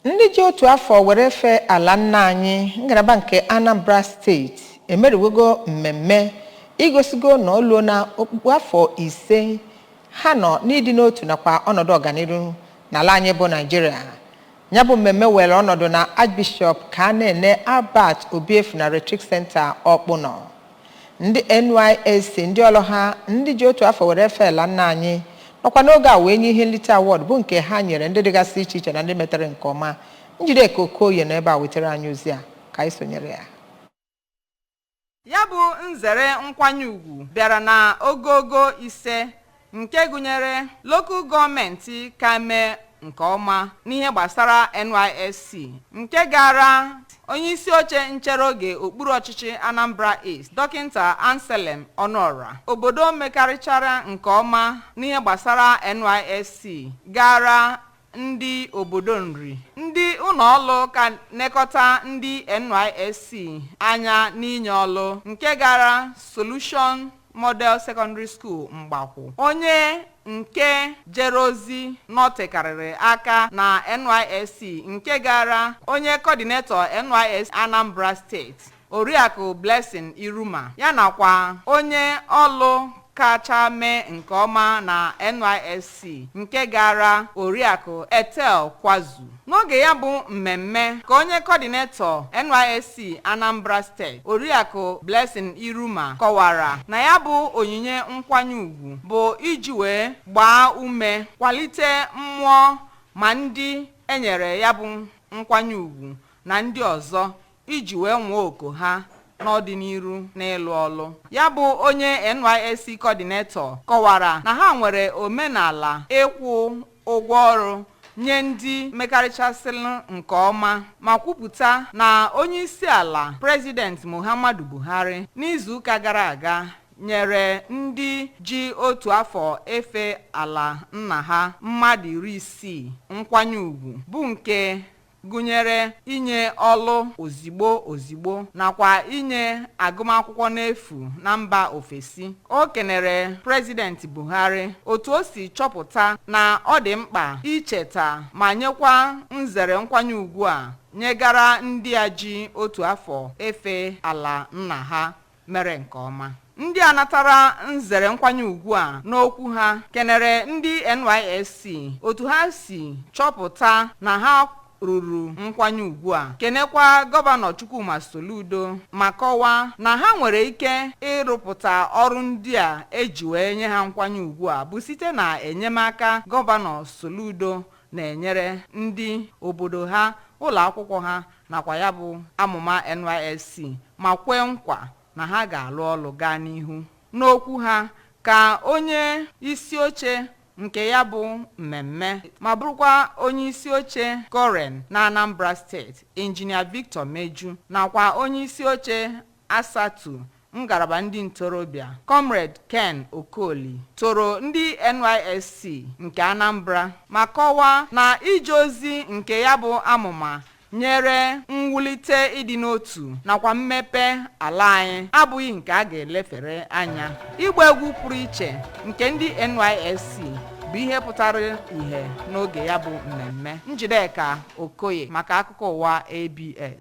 Ndị ji otu afọ were fee ala nna anyị, ngalaba nke Anambra Steeti emeriwego mmemme igosigo na oluo na okpukpu afọ 5 ha nọ n'ịdị n'otu nakwa ọnọdụ ọganiru n'ala anyị bụ Naijiria. Ya bụ mmemme were ọnọdụ na Archbishop Kanene Albert Obiefuna Retreat Center, Ọkpụnọ. Ndị NYSC, ndị ọrụ ha, ndị ji otu afọ were fee ala nna anyị nọkwa n'oge a wee nye ihe nlite, award, bụ nke ha nyere ndị dịgasị iche iche na ndị metere nke ọma. Njideka Okoye nọ ebe a wetara anyị ozi a, ka anyị sonyere ya. Ya bụ nzere nkwanye ugwu bịara na ogogo 5, nke gụnyere local gọọmenti ka mee nke ọma n'ihe gbasara NYSC, nke gara onyeisi oche nchere oge okpuru ọchịchị Anambra East, Dọkịta Anselm Ọnụọra. Obodo mekarịchara nke ọma n'ihe gbasara NYSC gara ndị obodo Nri. Ndị ụlọọlụ ka nekọta ndị NYSC anya n'inye ọlụ, nke gara Solution Model Secondary School, Mgbakwụ. Onye nke jere ozi nọtekarịrị aka na NYSC, nke gara onye coordinator NYSC Anambra Steeti, Oriakụ Blessing Iruma, ya nakwa onye ọlụ kacha mee nke ọma na NYSC, nke gara Oriakụ Etel Kwazu. N'oge ya bụ mmemme ka onye coordinator NYSC Anambra Steeti, Oriakụ Blessing Iruma, kọwara na ya bụ onyinye nkwanye ugwu bụ iji wee gbaa ume, kwalite mmụọ ma ndị enyere ya bụ nkwanye ugwu na ndị ọzọ iji wee nwee oko ha n'ọdịnihu n'ịlụ ọlụ. Ya bụ onye NYSC coordinator kọwara na ha nwere omenala ịkwụ ụgwọ ọrụ nye ndị mekarịchasịrị nke ọma, ma kwupụta na onyeisi ala, President Muhammadu Buhari, n'izuụka gara aga nyere ndị ji otu afọ efe ala nna ha mmadụ 60 nkwanye ugwu, bụ nke gụnyere inye ọlụ ozigbo ozigbo nakwa inye agụmakwụkwọ n'efu na mba ofesi. O kenere President Buhari otu o si chọpụta na ọ dị mkpa icheta ma nyekwa nzere nkwanye ugwu a nyegara ndị a ji otu afọ efe ala nna ha mere nke ọma. Ndị a natara nzere nkwanye ugwu a, n'okwu ha, kenere ndị NYSC otu ha si chọpụta na ha ruru nkwanye ugwu a, kenekwa Gọvanọ Chukwuma Soludo, ma kọwaa na ha nwere ike ịrụpụta ọrụ ndị a eji wee nye ha nkwanye ugwu a bụ site na enyemaka Gọvanọ Soludo na-enyere ndị obodo ha, ụlọ akwụkwọ ha nakwa ya bụ amụma NYSC, ma kwee nkwa na ha ga-alụ ọlụ gaa n'ihu. N'okwu ha ka onye isi oche nke ya bụ mmemme ma bụrụkwa onye isi oche COREN na Anambra Steeti, Injinia Victor Meju, nakwa onye isi oche ASATU ngalaba ndị ntorobịa, Comrade Ken Okoli, toro ndị NYSC nke Anambra ma kọwaa na ije ozi nke ya bụ amụma nyere mwulite ịdị n'otu nakwa mmepe ala anyị abụghị nke a ga-elefere anya. Ịgba egwu pụrụ iche nke ndị NYSC bụ ihe pụtara ìhè n'oge ya bụ mmemme. Njideka Okoye maka akụkọ ụwa ABS.